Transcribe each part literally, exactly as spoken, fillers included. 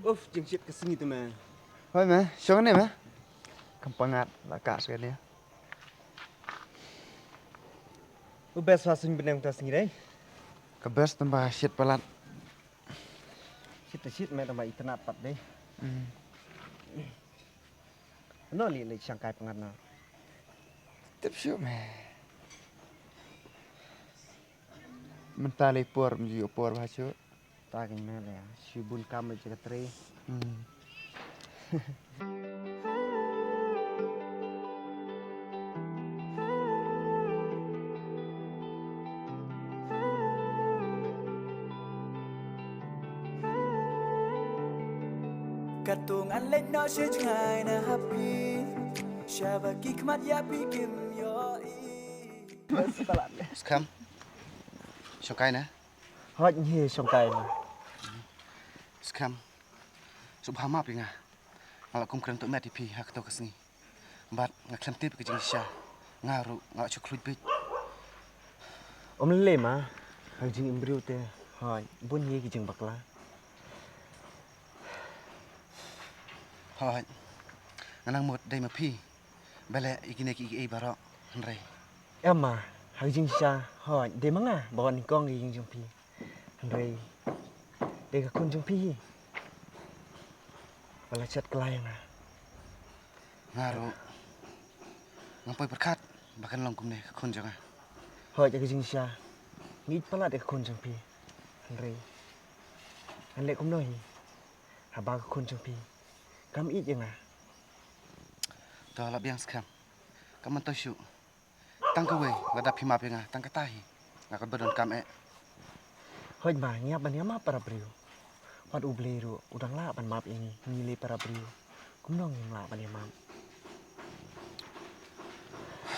Uf, jingshit ka sngi te me. Hoi me, shong ne me. Kam pangat la ka shong ne. U best wa suiñ bneng ta sngi dei. Ka best tang ba shit palat. Shit ta shit me tang ba itynnad pat dei. Hmm. No li li shang kai pangat na. Tip shu me. Mynta lei por, mynta ïoh por bha shuh. Ta kein me lei, shu bun kam lei jaka trei. Hmm. Katto ngan leit noh sha jngai na ha phi. Shaba ki khmat ïa phi kim ïohi. Skhem. Shongkai na. Hooid ngi shongkai na. Skhem. Sngewbha map ïa nga. Nga la kum kren tuh met ïa phi ha kato ka sngi. Bad nga khlem tip ka jingshisha. Nga ruh nga la shu khluit bit. Ym lei ma. Ha ka jingim briew te. Hooid. Bun hi ka jingbakla. Hooid. Nga nang mut dei ma phi. Balei ïa kine kiei kiei baroh hynrei. Em ma, ha ka jingshisha, hooid, dei ma nga, ba wan nyngkong ïa ka ïing jong phi. Hynrei, dei ka khun jong phi hi. Ba la shet kylla ïa nga. Nga ruh. Ngam poi pyrkhat, ba kan long kumne ka khun jong nga. Hooid, ha ka jingshisha, nga ïeit palat ïa ka khun jong phi. Hynrei, ngan leh kumno hi. Haba ka khun jong phi. Kam ïeit ïa nga. To la biang skhem. Kam myntoi shuh. Tang kawei, lada phi map ïa nga, tang kata hi. Nga kwah ba donkam eh. Hooid ma, ngi hap ban ïa map para briew. Wat U Blei ruh, u dang lah ban map ïa ngi, ngi lei para briew. Kumno ngim lah ban ïa map.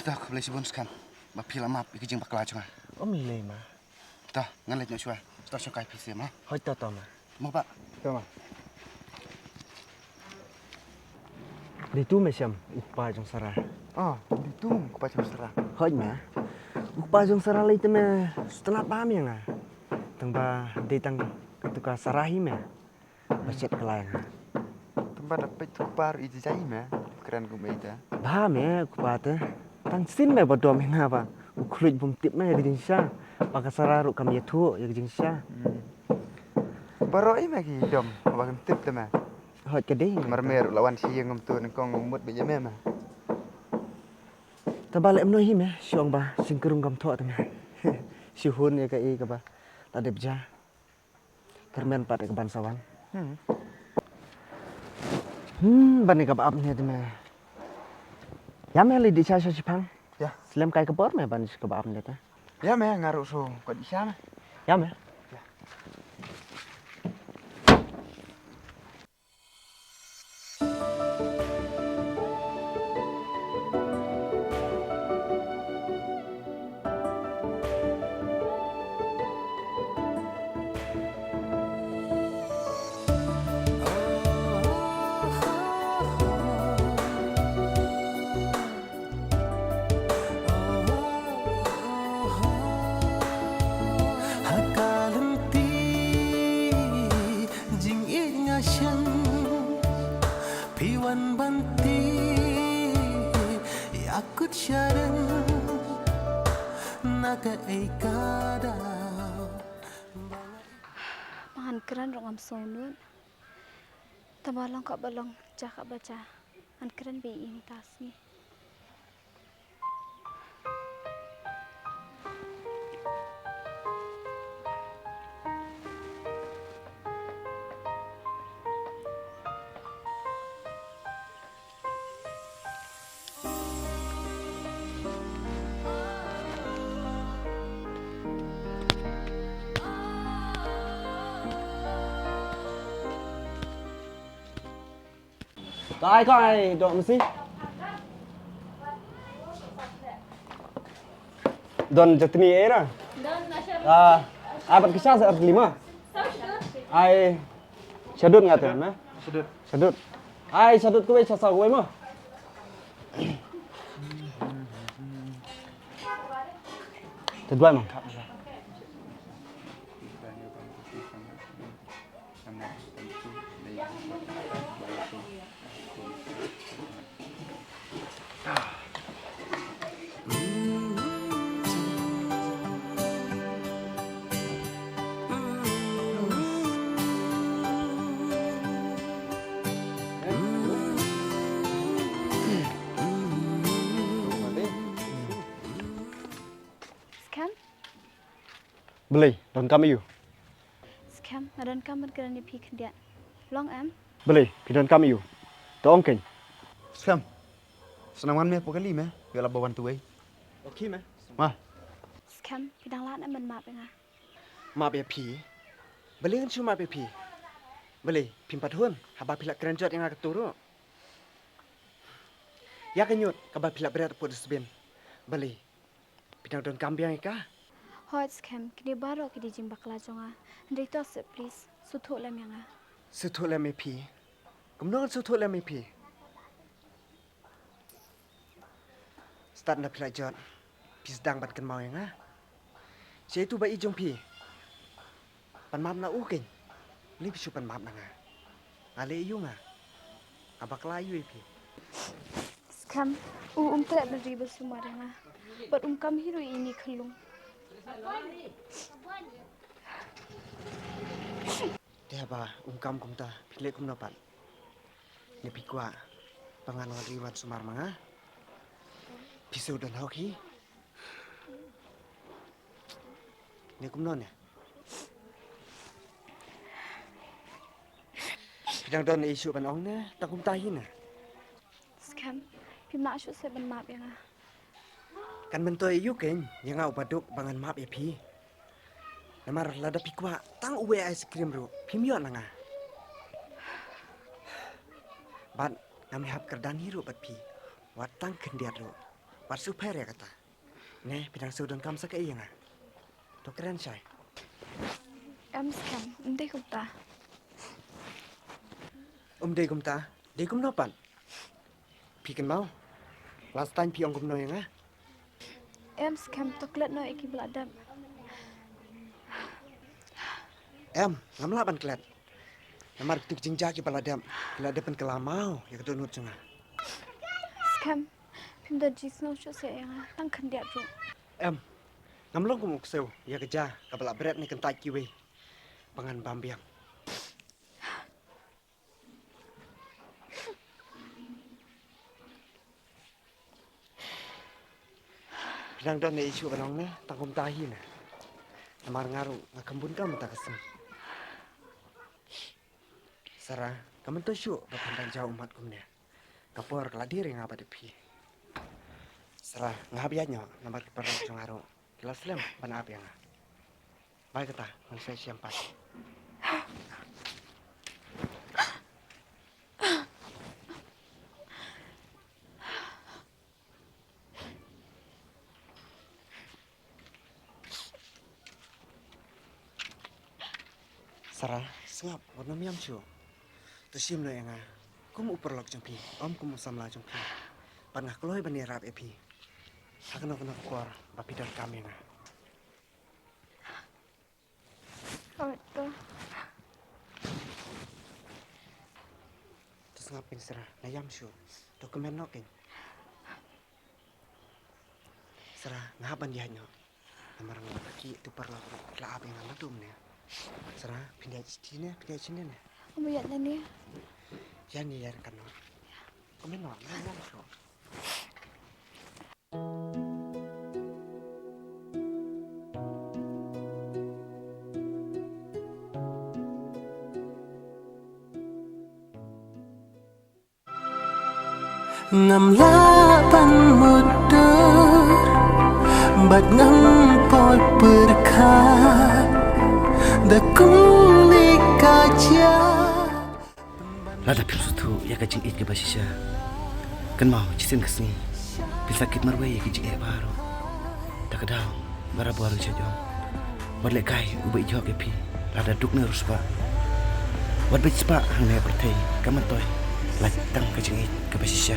To, khublei shibun skhem. Ba phi la map ïa ka jingbakla jong nga. Ym lei ma. To, ngan leit noh shuwa. To shongkai phi siem ha. Hooid to to ma. Mo ba. To ma. Dei tu me shem u kpa jong Sara. Oh, dei tu u kpa jong Sara. Hooid ma. U kpa jong Sara lei te me sngewtynnad bha me ïa nga. Tang ba dei tang katu ka Sara hi me. Ba shet kylla ïa nga. Tang ba da peit u kpa ruh i jai me. Kren kum ei te. Bha me u kpa te. Tang shisien me ba dom ïa nga ba. U khluit bym tip me ïa ka jingshisha. Ba ka Sara ruh kam ïathuh ïa ka jingshisha. Hmm. Baroh ei me ki dom ba kam tip te me. Hooid ka dei me. Mar me ruh la wan shi ïing ngam tu nyngkong ngam mut ba ïa me me. Te ba leh kumno hi me, shu ong ba shynrang kam thoh te me. Shu hun ïa kaei kaba la dep jia. Kyrmen pat ïa ka ban sa wan. Hmm. Hmm, ban ïa kaba ap ne te me. Ïa me leit dih sha sha shipang. Ïa. Slem kai ka por me ban sha kaba ap ne te. Ïa me nga ruh shu kwah dih sha me. Ïa me. Ïa. Ha ka lynti jingïeit nga shem, phi wan ban tip ïa kut sha rynn na kaei ka daw. Ma, ngan kren ruh ngam sngewnud. Tang ba long kaba long, jia kaba jia. Ngan kren beit ïa ing ta sngi. Kai, kai, dok masi. Don jatni era. Ah, abat kisah sa lima. Ai, shadut ngate, na? Shadut. Shadut. Ai, shadut kuwe, shasa kuwe mo. Kedua mo. Balei, donkam ïa u? Skhem, nga donkam ban kren ïa phi khyndiat. Long em? Balei, phi donkam ïa u? To ong kein. Skhem. Sa nang wan me pukali me, ïoh la ba wan tuwei. Okay me. Ma. Skhem, phi dang lah ne em ban map ïa nga? Map ïa phi? Balei ngan shu map ïa phi? Balei, phim pat hun haba phi la kren jot ïa nga katto ruh? Ïa ka ñiut kaba phi la bret hapoh dustbin. Balei, phi dang donkam biang ïa ka? Hooid Skhem, kine baroh ki dei jingbakla jong nga. Hynrei to seh please, sngewthuh lem ïa nga. Sngewthuh lem ïa phi? Kumno ngan sngewthuh lem ïa phi? Stad na phi la jot, phi sdang ban kynmaw ïa nga. Shaei uto ba ïeit jong phi? Pan map na u kein. Balei phi shu pan map na nga? Nga leh aïu nga? Nga bakla aïu ïa phi? Skhem, u um treh ban ri ban sumar ïa nga. Bad um kam hi ruh ïa ine i khyllung. Te haba um kam kumta, phi leh kumno pat? Ne phi kwah ba ngan wan ri wan sumar ma nga? Phi shu don hok hi. Ne kumno ne? Phi dang don issue ban ong ne, tang kumta hi ne? Skhem, phim lah shuh seh ban map ïa nga? Kan myntoi aïu kein ïa nga uba duk ba ngan map ïa phi? Namar lada phi kwah tang uwei ice cream ruh phim ïoh na nga. Bad ngam ïahap kyrdan hi ruh bad phi, wat tang khyndiat ruh, wat shu pher ïa kata. Ne, phi dang shu donkam sa kaei ïa nga? To kren shai. Em Skhem, ym dei kumta. Ym dei kumta, dei kumno pat? Phi kynmaw last time phi ong kumno ïa nga? Em Skhem, to klet noh ïa kiba la dep. Em, ngam lah ban klet. Namar kito ki jingjia kiba la dep, ki la dep ban kylla maw ïa ka dohnud jong nga. Skhem, phim don jingsngew shuh seh ïa nga tang khyndiat ruh. Em, ngam long kum u ksew ïa ka jia kaba la bret ne kyntait kiwei ba ngan bam biang. Phi dang don ne issue ban ong ne, tang kumta hi ne? Namar nga ruh nga kham bun kam mynta ka sngi. Sara, ka myntoi shuh ba phin dang jaw ummat kumne. Ka por ka la dier ïa nga bad ïa phi. Sara, nga hap ïaid noh namar ki paralok jong nga ruh ki la slem ban ap ïa nga. Bye kata, ngan sa ïashem pat. Sara, sngap, wat nym ïam shuh. To shim noh ïa nga kum u paralok jong phi, ym kum u samla jong phi. Bad nga kloi ban ïarap ïa phi ha kano kano ka por ba phi donkam ïa nga. Hooid to. To sngap kein Sara, la ïam shuh. To kmen noh kein. Sara, nga hap ban ïaid noh. Namar nga la ki tu paralok la ap ïa nga naduh mynne. Sara, phin ïaid shuh ne, phin ïaid shuh ne? Ym ïaid ne. Ïa ne ïa kan noh. Kmen noh, la ïam shuh. Ngam lah ban mutdur bad ngam poi pyrkhat da kumne ka jia. Lada phim sngewthuh ïa ka jingïeit kaba shisha, kynmaw shisien ka sngi phin sa kit marwei ïa ka jingeh baroh. Da ka daw barabor ngi sa ïoh. Wat lehkai uba ïeit ïa phi lada duk ne riewspah. Wat beit spah hangne ha pyrthei, ka myntoi lait tang ka jingïeit kaba shisha.